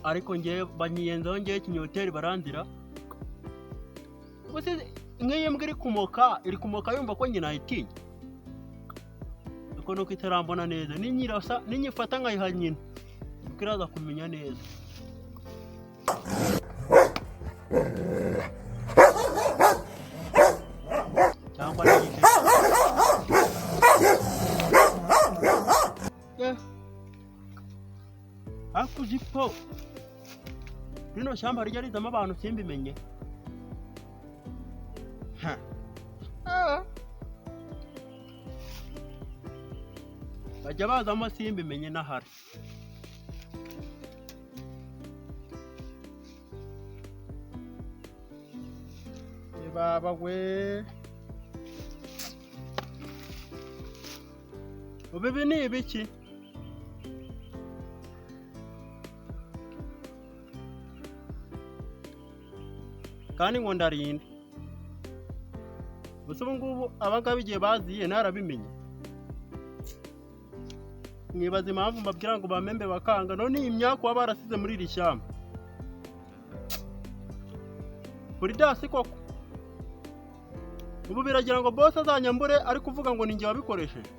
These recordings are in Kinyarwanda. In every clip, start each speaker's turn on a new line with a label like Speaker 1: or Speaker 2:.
Speaker 1: Ariko ngewe banyiyenzaho, ngewe kinyoteri barandira. Ubuse nk'iyi mbwa iri kumoka, iri kumoka yumva ko nyina ayitinya, ariko nuko itarambona neza. Ninyirasa, ninyifata nkayiha nyina, nibwo iraza kumenya neza. Cyangwa n'igice. Ariko uzi ko rino shyamba rijya rizamo abantu simbimenye? Ha. Ah. Bajya bazamo simbimenye n'ahari. Baba we, ubu ibi ni ibiki? Kandi ngo ndarinda gusa. Ubu ngubu abangaba igihe baziye narabimenye. Mwibaza impamvu mbabwira ngo bamembe bakanga. None iyi myaka baba barasize muri iri shyamba kuri dasi koko, ubu biragira ngo boss azanyambure ari kuvuga ngo ni njye wabikoresheje.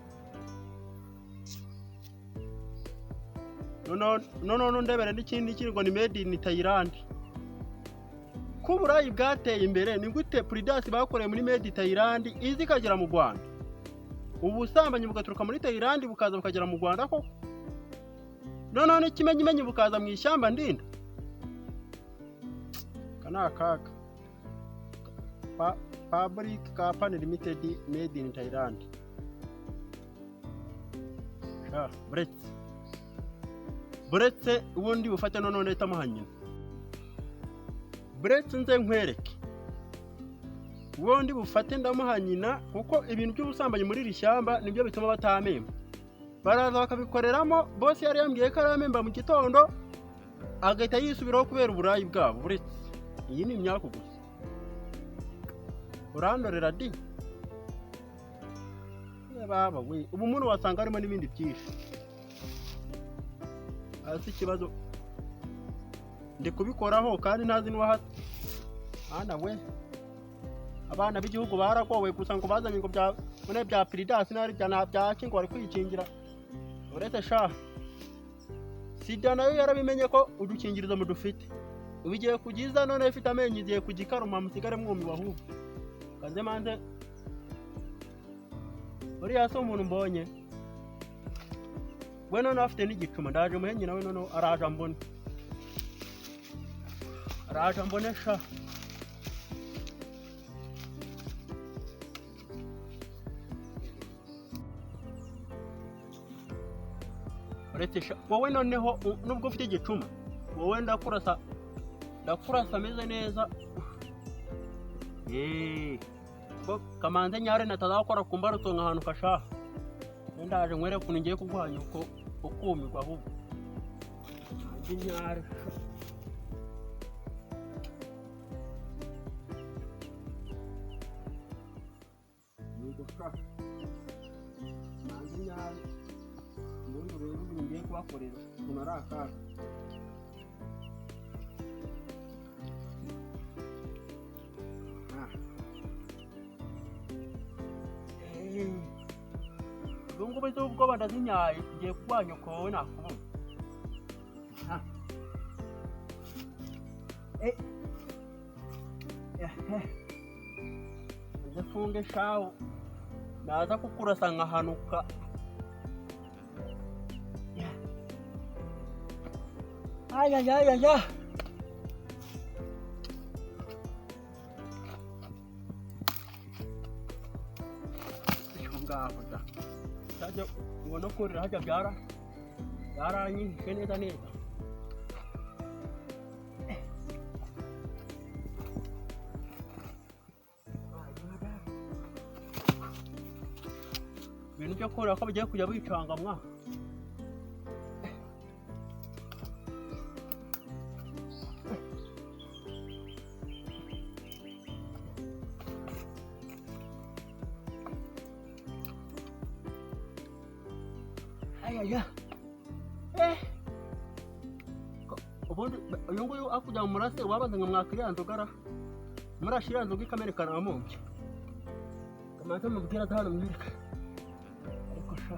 Speaker 1: Noneho ndebere n'ikindi kiri ngo ni made in Thailand. Ko Uburayi bwateye imbere, ni gute Prudence bakoreye muri made in Thailand iza ikagera mu Rwanda? Ubusambanyi bugaturuka muri Thailand bukaza bukagera mu Rwanda koko, noneho n'ikimenyimenyi bukaza mu ishyamba ndinda. Aka ni akaga. Public Company Limited, made in Thailand. Sha, buretse, buretse ubundi bufate. Noneho leta nyina, buretse nze nkwereke ubundi bufate. Ndamuha nyina, kuko ibintu by'ubusambanyi muri iri shyamba nibyo bituma batamemba. Baraza bakabikoreramo. Boss yari yambwiye ko aramemba mu gitondo, agahita yisubiraho kubera uburayi bwabo. Buretse, iyi ni imyaku gusa. Urandorera di. Baba we, ubu umuntu wasanga harimo n'ibindi byinshi hasi. Ikibazo ndi kubikoraho kandi ntazi n'uwahasi. Mwana we, abana b'igihugu baragowe gusa ngo bazanye ngo bya none bya Prudence n'ari bya nta byaki, ngo bari kwikingira. Uretse sha, sida nayo yarabimenye ko udukingirizo mudufite. Ubu igiye kugiza none ifite amenyo, igiye kugikaruma, musigare mwumiwe. Ahubwo kaze manze, uriya si umuntu mbonye we? Noneho afite n'igicuma. Ndaje muhenyi nawe. Noneho araje ambone, araje ambone sha. Uretse sha wowe, noneho nubwo ufite igicuma wowe, ndakurasa, ndakurasa ameze neza. Ko kamanze nyare natazakora ku mbarutso nkahantu kashaha. Ndaje nkwereke ukuntu ngiye kuguha nyoko ukumirwa. Ahubwo manze nyare. Yego sha, manze nyare, ubundi urebe ibintu ngiye kubakorera ukuntu ari akaga. Ah. Ubu ngubu se ubwoba ndazinyaye, ngiye kuguha nyoko wowe nakubona. Ah. Eh. Eh. Nze funge shawo, naza kukurasa nkahanuka. Ayayayaya, ngaho da sajya ubona kurira hajya byara byaranyihishe neza neza. Ibintu byo korora ko bigiye kujya bicanga mwa. Ayaya. Eh. Ubundi uyu nguyu akujya mu murase wabanza ngo mwakiriya nzoga ra. Murashira nzoga ikameneka namumbye. Kamanza mubwira hano mwereka. Ariko sha.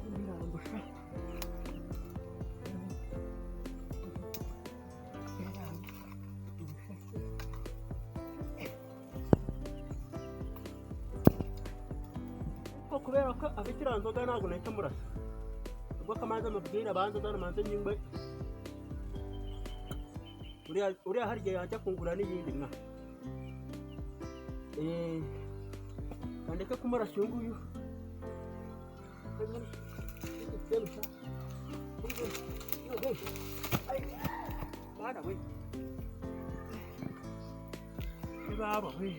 Speaker 1: Imirambo sha. Ko kubera ko afite iriya nzoga ntabwo nahita murasa. Ubwo kamanza mubwira banza zana manze nyingwe. Uriya hari igihe yajya kungura n'iyindi nka. Kandeke kumurasa uyu nguyu. Bana we. Baba we.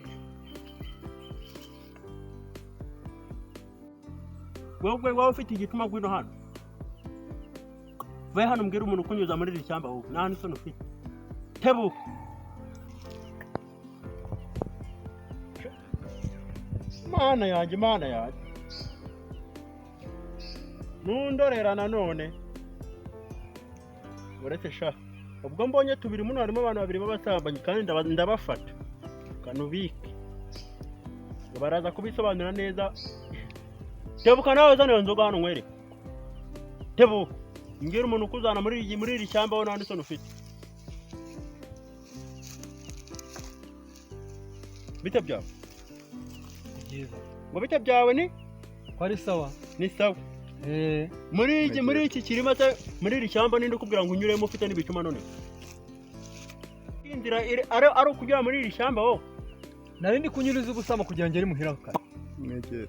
Speaker 1: Wowe waba ufite igituma ngwino hano. Ve hano mbwira umuntu ukunyuza muri iri shyamba wowe. Nta n'isoni ufite. Tebuka. Mana yanjye, Mana yanjye. Nundorera nanone. Uretse sha. Ubwo mbonye tubiri muno harimo abantu babiri b'abasambanyi kandi ndabafata. Kanubike. Baraza kubisobanura neza. Tebuka nawe zana iyo nzoga hano nywere. Tebuka. Mbwira umuntu ukuzana muri iri shyamba wowe nta n'isoni ufite. Bite byawe?
Speaker 2: Byiza.
Speaker 1: Ngo bite byawe ni?
Speaker 2: Ko ari sawa?
Speaker 1: Ni sawa. Muri iki kirima se muri iri shyamba ninde ukubwira ngo unyuremo ufite n'ibicuma none? Inzira ari ukunyura muri iri shyamba wowe?
Speaker 2: Nari ndi kunyuriza ubusamo kugira ngo ngere muhira kare.
Speaker 3: Mwegere.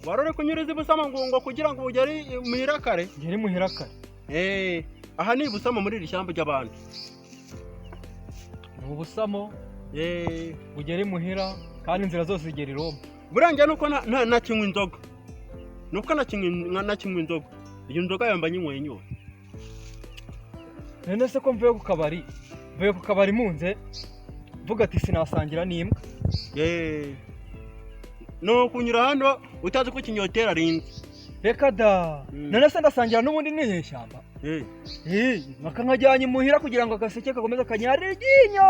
Speaker 1: Wari uri kunyuriza ubusamo ngo kugira ngo ugere muhira kare?
Speaker 2: Ngere muhira kare.
Speaker 1: Aha ni ubusamo muri iri shyamba ry'abantu.
Speaker 2: Ni ubusamo. Ugere muhira kandi inzira zose zigera i Roma.
Speaker 1: Burangiye nuko nakinywa inzoga. Nuko nakinywa inzoga. Iyo nzoga yamba nyinyweye nyose.
Speaker 2: None se ko mvuye ku kabari? Mvuye ku kabari munze mvuga ati sinasangira n'imbwa.
Speaker 1: No kunyura hano utazi ko kinyotera arinze.
Speaker 2: Reka da. None se ndasangira n'ubundi n'inyeshyamba. Bakankajyanye imuhira kugira ngo agaseke kakomeze kanyarira iryinyo.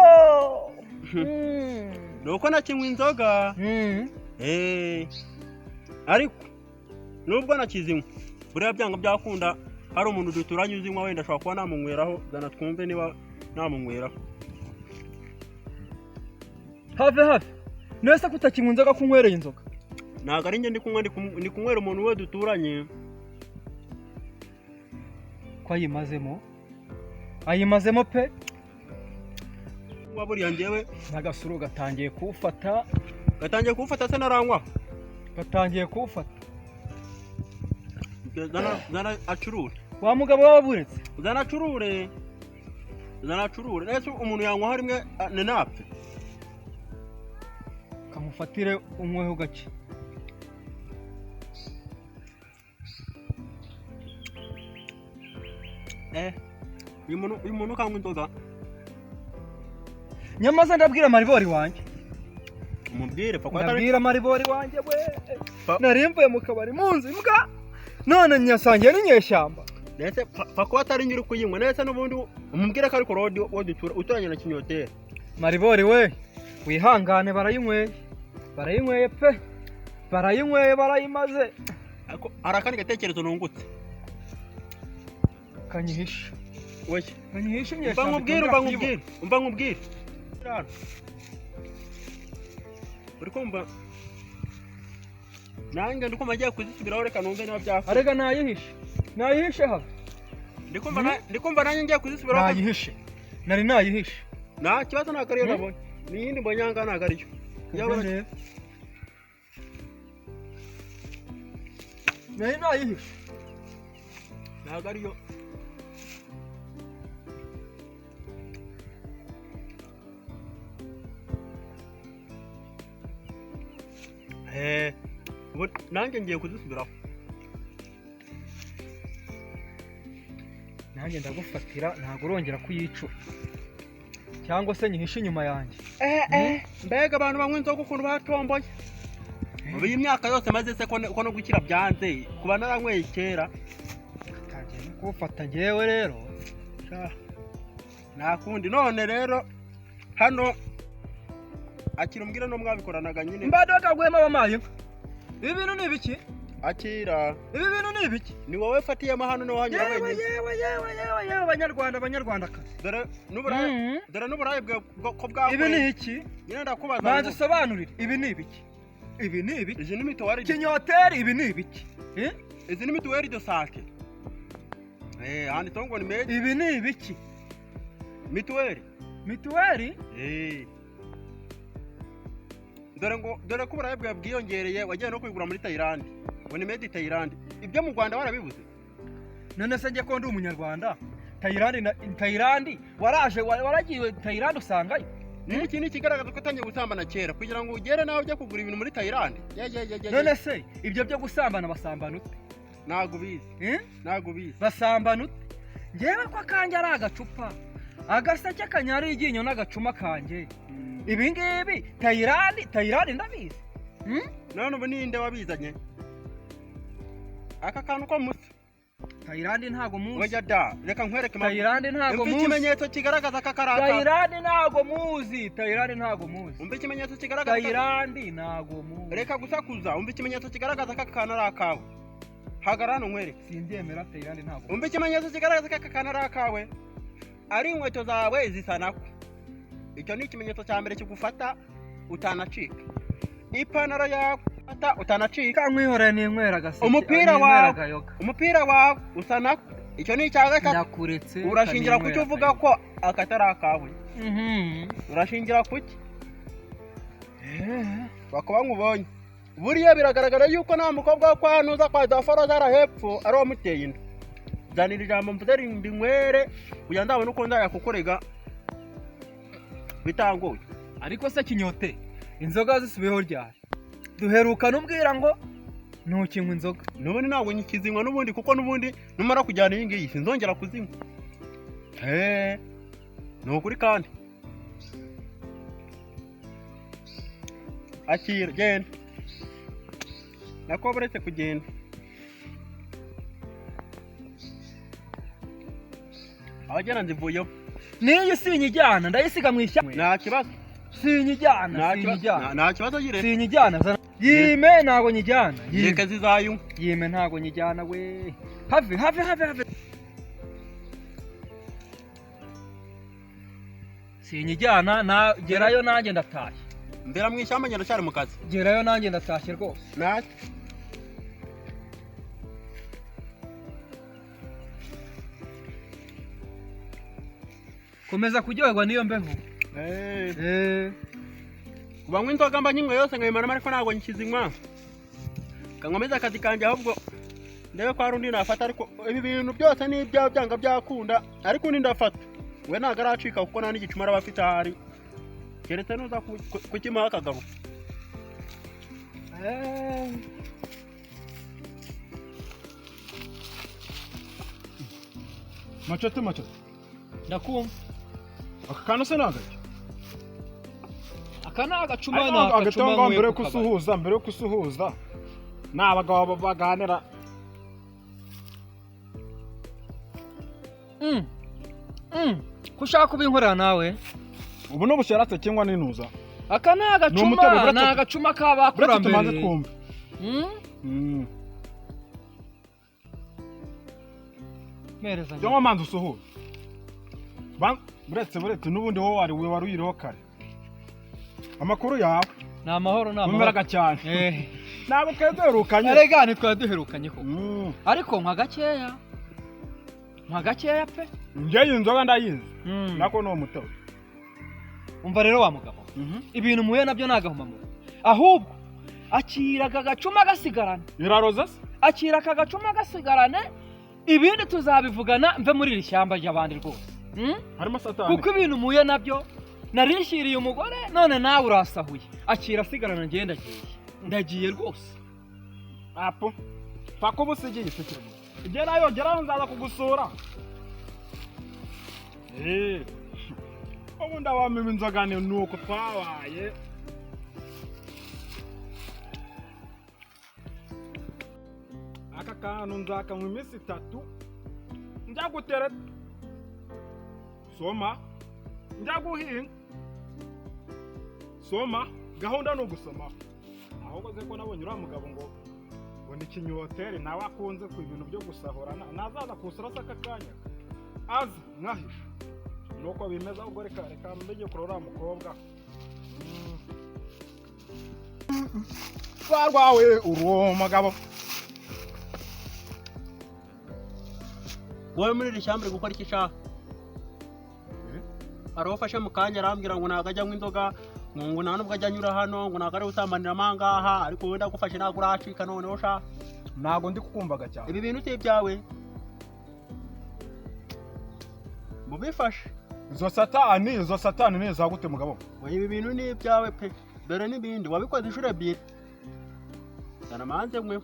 Speaker 1: Nuko nakinywa inzoga. Ariko nubwo nakizinywa buriya byanga byakunda hari umuntu duturanye uzinywa wenda ashobora kuba namunyweraho, zana twumve niba namunyweraho.
Speaker 2: Have have. None se kutakinywa inzoga kunywereye inzoga?
Speaker 1: Ntabwo ari njye ndi kunywa, ndi kunywera umuntu we duturanye.
Speaker 2: Ko ayimazemo? Ayimazemo pe.
Speaker 1: Buriya njyewe
Speaker 2: n'agasuru gatangiye kuwufata.
Speaker 1: Gatangiye kuwufata se naranywa?
Speaker 2: Gatangiye kuwufata.
Speaker 1: Zana acurure.
Speaker 2: Wa mugabo waburetse?
Speaker 1: Zana acurure. Zana acurure. Nese umuntu yanywa rimwe ninapfe.
Speaker 2: Kamufatire unyweho gake.
Speaker 1: Uyu muntu kanywa inzoga.
Speaker 2: Nyamaze ndabwira maribori wanjye.
Speaker 1: Umubwire pfa kwa
Speaker 2: ndabwira maribori wanjye we. Nari mvuye mu kabari munzu imbwa. None nyasangiye n'inyeshyamba.
Speaker 1: Nese pfa kwa atari nyiri kuyinywa. Nese n'ubundi umubwire ko ariko rodi wo dutura uturanye na kinyotera.
Speaker 2: Maribori we wihangane barayinyweye. Barayinyweye pe. Barayinyweye barayimaze.
Speaker 1: Arakandi gatekerezo nungutse.
Speaker 2: Kanyihisha.
Speaker 1: Oya.
Speaker 2: Kanyihisha inyeshyamba.
Speaker 1: Umva nkubwire. Uri kumva? Nanjye ndikumva ngiye kuzisubiraho reka numve niba byakunda.
Speaker 2: Arega nayihishe. Nayihishe ha.
Speaker 1: Ndikumva nanjye ngiye kuzisubiraho.
Speaker 2: Nayihishe. Nari nayihishe.
Speaker 1: Nta kibazo ntabwo ariyo nabonye. Ni iyindi mbonye aha ngaha ntabwo ariyo.
Speaker 2: Nari nayihishe.
Speaker 1: Ntabwo ariyo. Ubu nanjye ngiye kuzisubiraho.
Speaker 2: Nanjye ndagufatira, ntabwo urongera kuyicura cyangwa se nyihishe inyuma yanjye.
Speaker 1: Mbega abantu banywa inzoga ukuntu batomboye! Ubu iyi myaka yose maze se ko no gukira byanze, kuba naranyweye kera.
Speaker 2: Tangiye no kuwufata ngewe rero.
Speaker 1: Sha, nta kundi. None rero hano akira, umbwire no mwabikoranaga nyine.
Speaker 2: Imbadoga gwema wamaye inka, ibi bintu ni ibiki?
Speaker 1: Akira.
Speaker 2: Ibi bintu ni ibiki?
Speaker 1: Ni wowe fatiyemo hano, niwe wanyura
Speaker 2: Yewe!
Speaker 1: wenyine.
Speaker 2: Yewe, yewe, yewe, yewe, banyarwanda, banyarwandakazi!
Speaker 1: Dore n'uburayi, dore n'uburayi ko bwakoreye.
Speaker 2: Ibi ni iki?
Speaker 1: Nyine ndakubaza
Speaker 2: Manza
Speaker 1: ngo
Speaker 2: usobanurire, ibi ni ibiki? Ibi ni ibiki?
Speaker 1: Izi ni mituweli.
Speaker 2: Kinyoteri, ibi ni ibiki? Eh?
Speaker 1: Izi ni mutuelle de santé, handitseho ngo ni made
Speaker 2: Ibi ni ibiki?
Speaker 1: Mituweli.
Speaker 2: Mituweli?
Speaker 1: Dore ngo dore ko uburayi bwawe bwiyongereye, wagiye no kuyigura muri Tayilandi, ngo ni made Tayilandi. Ibyo mu Rwanda warabibuze.
Speaker 2: None se njye ko ndi umunyarwanda, Tayilandi na Tayilandi waraje waragiye Tayilandi usangayo?
Speaker 1: Niba iki ni ikigaragaza ko utangiye gusambana kera, kugira ngo ugere nawe ujya kugura ibintu muri Tayilandi. Ye, ye, ye, ye, ye.
Speaker 2: None se ibyo byo gusambana basambana ute?
Speaker 1: Ntabwo ubizi.
Speaker 2: Eh?
Speaker 1: Ntabwo ubizi.
Speaker 2: Basambana ute? Ngewe ko akanjye ari agacupa, agaseke kanyara iryinyo n'agacuma kanjye, ibi ngibi Tayilandi, Tayilandi ndabizi. Hmm?
Speaker 1: None ubu ninde wabizanye aka kantu ko musa?
Speaker 2: Tayilandi ntago muzi.
Speaker 1: Oya da, reka nkwereke impamvu.
Speaker 2: Tayilandi ntago
Speaker 1: Umva
Speaker 2: muzi.
Speaker 1: ikimenyetso kigaragaza ko aka ari akawe.
Speaker 2: Tayilandi ntago muzi, Tayilandi ntago muzi.
Speaker 1: Umva ikimenyetso kigaragaza ko-
Speaker 2: Tayilandi ntago muzi.
Speaker 1: Reka gusakuza, umva ikimenyetso kigaragaza ko aka kantu ari akawe. Hagarara hano nkwereke.
Speaker 2: Simbyemera, Tayilandi ntago.
Speaker 1: Umva ikimenyetso kigaragaza ko aka kantu ari akawe: ari inkweto zawe zisa nako. Icyo ni ikimenyetso cya mbere kigufata utanacika. Ipantaro yawe ufata utanacika.
Speaker 2: Kankwihoreye ninywera agaseke.
Speaker 1: Umupira
Speaker 2: Ninywera
Speaker 1: wawe.
Speaker 2: akayoga.
Speaker 1: Umupira wawe usa nako. Icyo ni icya gatatu.
Speaker 2: Ndakuretse.
Speaker 1: Urashingira ku cyo uvuga ko akatari akawe? Urashingira ku ki? Bakaba nkubonye buriya biragaragara yuko nta mukobwa wo kwa nuza kwa za hepfo ari wamuteye inda. Zanira ijambo mvuze rindi nywere kugira ndabone uko nzajya kukurega bitangoye.
Speaker 2: Ariko se kinyote, inzoga zisubiyeho ryari? Duherukana umbwira ngo ntukinywa inzoga.
Speaker 1: N'ubundi ntabwo nkizinywa n'ubundi, kuko n'ubundi numara kujyana iyi ngiyi sinzongera kuzinywa. Ni ukuri kandi. Akira, genda. Nako buretse kugenda, abagenda nzivuyeho.
Speaker 2: N'iyi sinyijyana, ndayisiga mu ishyamba.
Speaker 1: Nta kibazo.
Speaker 2: Sinyijyana.
Speaker 1: Nta kibazo.
Speaker 2: Sinyijyana.
Speaker 1: Nta kibazo, yire.
Speaker 2: Sinyijyana, zana yime, ntago nyijyana, yime.
Speaker 1: Reka zizayinywa.
Speaker 2: Yime, ntago nyijyana we. Have, have, have, have, sinyijyana. Na gerayo nanjye ndatashye.
Speaker 1: Mbera mu ishyamba, ngenda cyari mu kazi.
Speaker 2: Gerayo nanjye ndatashye rwose.
Speaker 1: Ntacyo.
Speaker 2: Komeza kuryoherwa n'iyo mbeho. Eh.
Speaker 1: Banywa inzoga mba nyinywa yose nkayimaramo, ariko ntabwo nkizinywa. Kankomeze akazi kanjye, ahubwo ndebe ko hari undi nafata. Ariko ibi bintu byose ni ibyawe byanga byakunda, ariko undi ndafata we ntabwo aracika, kuko nta n'igicuma araba afite ahari, keretse nuza kukimuha akagaruka.
Speaker 2: Eh.
Speaker 3: Macote, macote.
Speaker 2: Ndakumva.
Speaker 3: Aka kantu se ni agaki?
Speaker 2: Aka ni agacuma, ni
Speaker 3: Ariko
Speaker 2: agacuma
Speaker 3: agatongo
Speaker 2: nyweye
Speaker 3: mbere yo
Speaker 2: ku kabari.
Speaker 3: kusuhuza, mbere yo kusuhuza ni abagabo baganira.
Speaker 2: Ko ushaka kubinkorera nawe?
Speaker 3: Ubu ni ubusharatse cyangwa n'inuza?
Speaker 2: Aka ni agacuma.
Speaker 3: Umutobe,
Speaker 2: Ni agacuma
Speaker 3: buretse
Speaker 2: k'abakurambere.
Speaker 3: tumanze twumve.
Speaker 2: Mpereza.
Speaker 3: Cyangwa manza usuhuze. Buretse, buretse, n'ubundi wowe wari uyiriho kare. Amakuru yawe?
Speaker 2: Ni amahoro, ni amahoro.
Speaker 3: Wemeraga cyane.
Speaker 2: Eh.
Speaker 3: Ntabwo twari duherukanye.
Speaker 2: Erega ntitwari duherukanye koko. Ariko nkwa gakeya, nkwa gakeya pe.
Speaker 3: Njyewe iyi nzoga ndayizi, nako ni umutobe.
Speaker 2: Umva rero wa mugabo, ibintu muhuye nabyo ni agahomamunwa. Ahubwo akira aka gacuma gasigarane.
Speaker 3: Iraroza se?
Speaker 2: Akira aka gacuma gasigarane, ibindi tuzabivugana. Mve muri iri shyamba ry'abandi rwose.
Speaker 3: Harimo satani.
Speaker 2: Kuko ibintu muhuye nabyo, narishyiriye umugore none nawe urasahuye. Akira asigarana, ngenda agiye. Ndagiye rwose.
Speaker 3: Apo paka uba usigiye isekere, gerayo, gerayo, nzaza kugusura. Ubundi abami b'inzoga ni uko twabaye. Aka kantu nzakanywa iminsi 3, njya gutereta, soma, njya guhinga, soma. Gahunda ni ugusoma. Ahubwo se ko nabonye uriya mugabo ngo ni kinyoteri, nawe akunze ku ibintu byo gusahura, nazaza kusura se aka kanya aza nkahisha nuko bimeze. Ahubwo reka, reka mbege kure uriya mukobwa rwawe, uri mugabo.
Speaker 1: Wowe muri iri shyamba uri gukora iki ushaka? Hari uwo ufashe mu kanya arambwira ngo ntabwo ajya anywa inzoga, ngo nta nubwo ajya anyura hano, ngo ntabwo ari usambaniramo aha ngaha, ariko wowe ndagufashe ntabwo uracika noneho sha.
Speaker 3: Ntabwo ndi kukumvaga cyane.
Speaker 1: Ibi bintu si ibyawe, mubifashe.
Speaker 3: Izo satani, izo satani ni iza gute, mugabo?
Speaker 1: Oya, ibi bintu ni ibyawe pe. Dore n'ibindi wabikoze inshuro ebyiri. Zana manze mwe.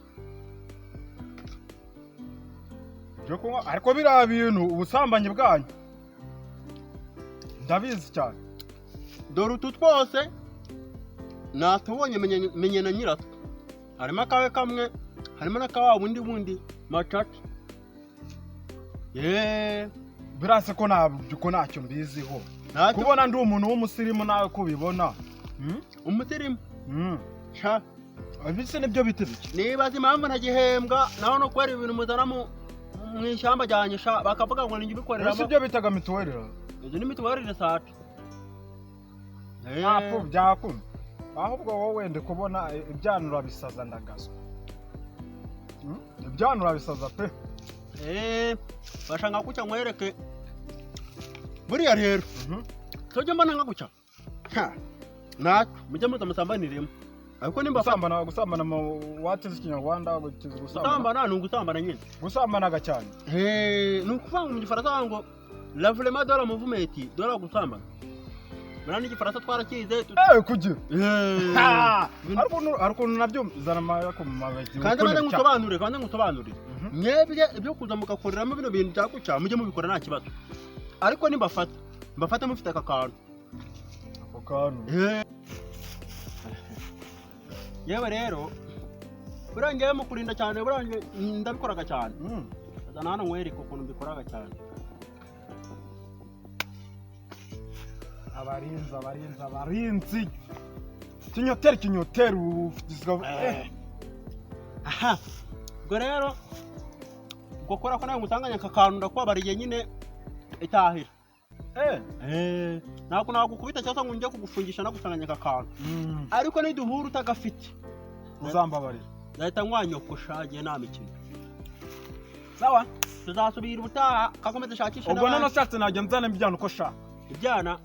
Speaker 3: Byo kunywa, ariko biriya bintu, ubusambanyi bwanyu ndabizi cyane.
Speaker 1: Dore utu twose natubonye, menye na nyiratwo. Harimo akawe kamwe, harimo n'akawa bundi macaca. Yeee.
Speaker 3: Birase ko ntabyo, ko ntacyo mbiziho.
Speaker 1: Ntacyo.
Speaker 3: Kubona ndi umuntu w'umusirimu, nawe ko ubibona.
Speaker 1: Umusirimu?
Speaker 3: Mm.
Speaker 1: Sha.
Speaker 3: Ibise nibyo bita biki?
Speaker 1: Nibaza impamvu ntagihembwa naho, no kubera ibintu muzana mu ishyamba ryanjye sha, bakavuga ngo ninjye
Speaker 3: Ibise
Speaker 1: ubikoreramo.
Speaker 3: Ibyo bitaga mituweli.
Speaker 1: Izo ni mituweli sati.
Speaker 3: Ntabwo byakunda. Ahubwo wowe ndi kubona ibyana urabisaza, ndagazwa. Ibyana urabisaza pe.
Speaker 1: Basha nka gutya nkwereke. Buriya rero tujye mbona nka gutya. Ha, ntacyo mujye muza musambaniremo, ariko nimba
Speaker 3: Gusambana, gusambana mu watize ikinyarwanda gutize gusambana.
Speaker 1: Gusambana ni ugusambana nyine.
Speaker 3: Gusambanaga cyane.
Speaker 1: Ni ukuvuga ngo mu gifaransa bavuga ngo la vraiment de la mouvement de la gusambana. Buriya n'igifaransa twarakize.
Speaker 3: Kugira hari ukuntu nabyo zana amaboko mu mabegi.
Speaker 1: Kandi maze ngusobanurire. Mwebwe ibyo kuza mugakoreramo bino bintu bya gutya, mujye mubikora nta kibazo, ariko nimbafata, mbafata mufite aka kantu.
Speaker 3: Ako kantu?
Speaker 1: Yewe rero, buriya ngewe mu kurinda cyane, buriya nge ndabikoraga cyane. Zana hano nkwereke ukuntu mbikoraga cyane.
Speaker 3: Abarinzi, abarinzi, abarinzi, kinyoteri, kinyoteri ufite.
Speaker 1: Aha, ubwo rero ubwo kubera ko nawe ngusanganye aka kantu, ndakubabariye nyine, itahira. Ntabwo nagukubita cyangwa ngo njye kugufungisha nagusanganye aka kantu, ariko niduhura utagafite,
Speaker 3: Uzambabarira.
Speaker 1: Nzahita nkwanyokosha igihe nta mikino. Sawa, tuzasubira ubutaha, kakomeze shakishe
Speaker 3: Ubwo
Speaker 1: n'abandi.
Speaker 3: none ushatse najya nzana ibyana uko shaka.
Speaker 1: Ibyana,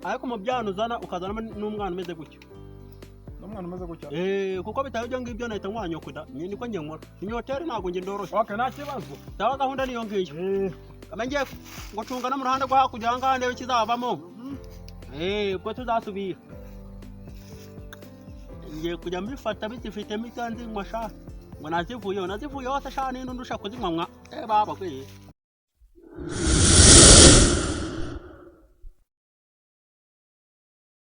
Speaker 1: ariko mu byana uzana ukazanamo n'umwana umeze gutyo.
Speaker 3: N'umwana umeze gutya?
Speaker 1: Eh, kuko bitaba ibyo ngibyo nahita nkwanyokoda. Niko njye nkora inyoteri, ntabwo njye ndoroshye.
Speaker 3: Okay, nta kibazo.
Speaker 1: Sawa, gahunda niyo ngiyo. Kama ngiye ngo cunga no mu ruhande rwo hakurya aha ngaha ndebe ikizavamo. Ubwo tuzasubira, ngiye kujya mbifata bizifitemo icyo nzinywa sha, ngo nazivuyeho, nazivuyeho se sha, ninde undusha kuzinywa mwa? Baba kwe.